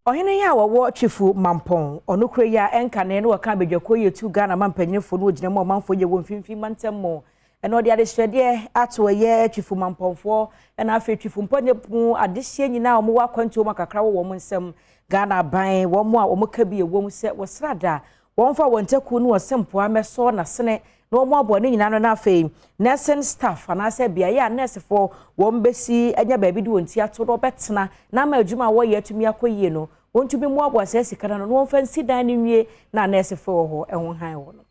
Ɔhene yi a wɔwɔ Twifo Mampɔn, ɔno kuro yi a ɛnkane na wɔka abadwakuo yi etu Ghana ma mpanyinfoɔ no wɔgyina mu ɔmanfoɔ yɛ wɔ mfimfini mantam mu ɛna ɔde adehyerɛdeɛ ato ɛyɛ Twifo Mampɔnfoɔ ɛna afei Twifo mpɔnyɛ mu adehyeɛ nyinaa a wɔwɔ akwantuo mu akakra wɔ wɔn nsam. Ghana aban wɔn a wɔn ka bi ɛwɔ mu sɛ wɔsrada wɔn fa wɔn ntakuo no wɔ sempoa mɛsɔ n'asene na wɔn abɔ ne nyinaa no. Na afei nursing staff anaasɛ beaeɛ a nursefoɔ wɔn bɛsi anya baabi de wɔn ti ato na wɔbɛtena na ama adwuma a wɔyɛ atumi akɔ yie no, wɔntumi mmoaboa saa sika no na wɔmfa nsi dan no nwie na nursefoɔ wɔ hɔ ɛho han wɔ no.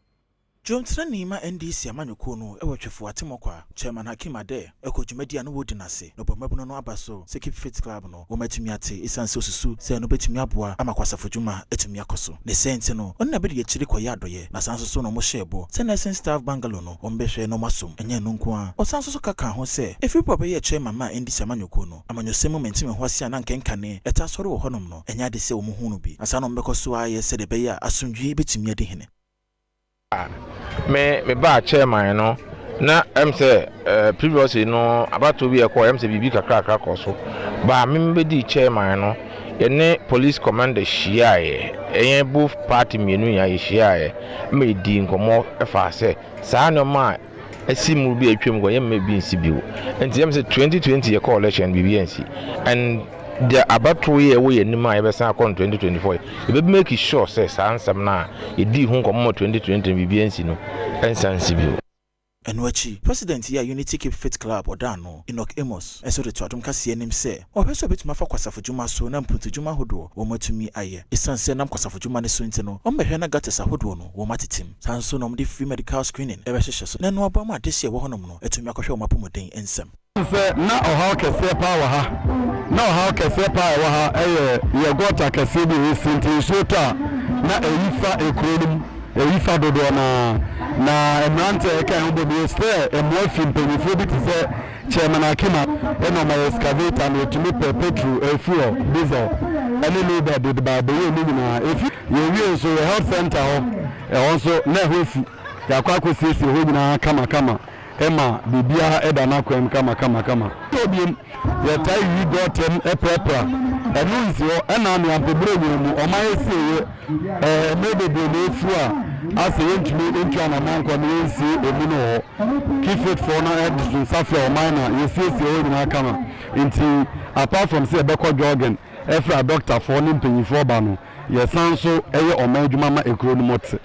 Dwomtenani ma NDC amanyɔkuo no wɔ Twifo Atimakwa, Chairman Hakim Ade, ɛkɔ dwumadi a no wɔdi n'ase na ɔbɔ mmabunu no aba so sɛ Keep Fit Club no wɔmatumi ate, ɛsiane sɛ osusu sɛ ɛno bɛtumi aboa ama kwasafo dwuma atumi akɔ so. Ne sɛ nti no, ɔno na bɛde akyiri kɔyɛ adɔyɛ na saa nso so na ɔmo bɔ sɛ nursing staff bungalow no wɔmbɛhwɛ na ɔmasom. Ɛnyɛ no nko a, ɔsan nso so ka ka ho sɛ ɛfiri po a ɔbɛyɛ chairman ma NDC amanyɔkuo no, amanyɔsɛm mu mente me ho ase a na nkɛnkane ɛta sɔre wɔ hɔnom no, ɛnyɛ ade sɛ wɔn hu no bi na saa na ɔmbɛkɔ so ayɛ sɛdeɛ ɛbɛyɛ a asomdwie bɛtumi adi hene. Me baa chairman no na sɛ previously no, abatoɔ bi ɛkɔ sɛ biribi kakrakra kɔ so baa. Me bɛdi chairman no, yɛne police commander hyiaeɛ. Ɛyɛ both party mmienu nyinaa yɛhyiaeɛ ma yɛdi nkɔmmɔ ɛfa sɛ saa nneɛma a ɛsi mu bi a atwam kɔ, yɛmma bi nsi bio. Nti sɛ 2020 yɛkɔ election, biribi ansi, and the abatoɔ yi a ɛwɔ yɛn anim a yɛbɛsan akɔ no 2024, yɛbɛ make sure sɛ saa nsɛm no a yɛdii ho nkɔmmɔ ma 2020 biribi ansi no, ɛnsa nsi bio. Ɛno akyi, president yi a Unity Keep Fit Club ɔda no, Enoch Amos, ɛnso de to adom kaseɛ anim sɛ ɔhwɛ sɛ ɔbɛtumi afa kwasafo dwuma so na mpuntu dwuma ahodoɔ wɔn atumi ayɛ, ɛsiane sɛ nam kwasafo dwuma no so nti no, ɔmmɛhwɛ na gutters ahodoɔ no wɔn atetem. Saa nso na ɔmde free medical screening ɛbɛhyehyɛ so na ɛno aboa ma adehyeɛ ɛwɔ hɔnom no atumi akɔhwɛ wɔn apɔmuden nsɛm. Sɛ na ɔhaw kɛseɛ paa wɔ ha, na ɔhaw kɛseɛ paa ɛwɔ ha ɛyɛ yɛ gutter kɛseɛ bi a ɛsi, nti nsuo tɔ a na ɛyi fa ekuro no mu, ɛyi fa dodoɔ naa. Na mmeranteɛ ɛka ɛho bɔ bi sɛ mmoa fi mpanyinfoɔ bi te sɛ Chairman Akima ɛna ɔma yɛ excavator na etumi pɛ petrol, fuel, diesel ɛne loader de ba abɛyɛ mu nyinaa. Efi yɛwie nso, yɛ health center hɔ, ɛhɔ nso na ɛhɔ efu, yɛakɔ akɔsiesie hɔ nyinaa kamakama, ɛma biribiara ɛda n'akwan mu kamakamakama. Obiem yɛtaa yiyi gɔtɛm ɛprapra, ɛno nsi hɔ. Ɛna ameampɛbere nyina mu ɔman esieɛ mmerɛ bebree na efu a asɛ yɛntumi ntu anamɔ nkɔ na yɛnsie emu no wɔ hɔ. Keep Fit foɔ no ɛde so nsa frɛ ɔman na yɛsiesie hɔ nyinaa kama. Nti apart from sɛ yɛbɛkɔ jogging ɛfrɛ adɔktafoɔ ne mpanyinfoɔ ba no, yɛsan so ɛyɛ ɔman adwuma ma ekuro no mu te.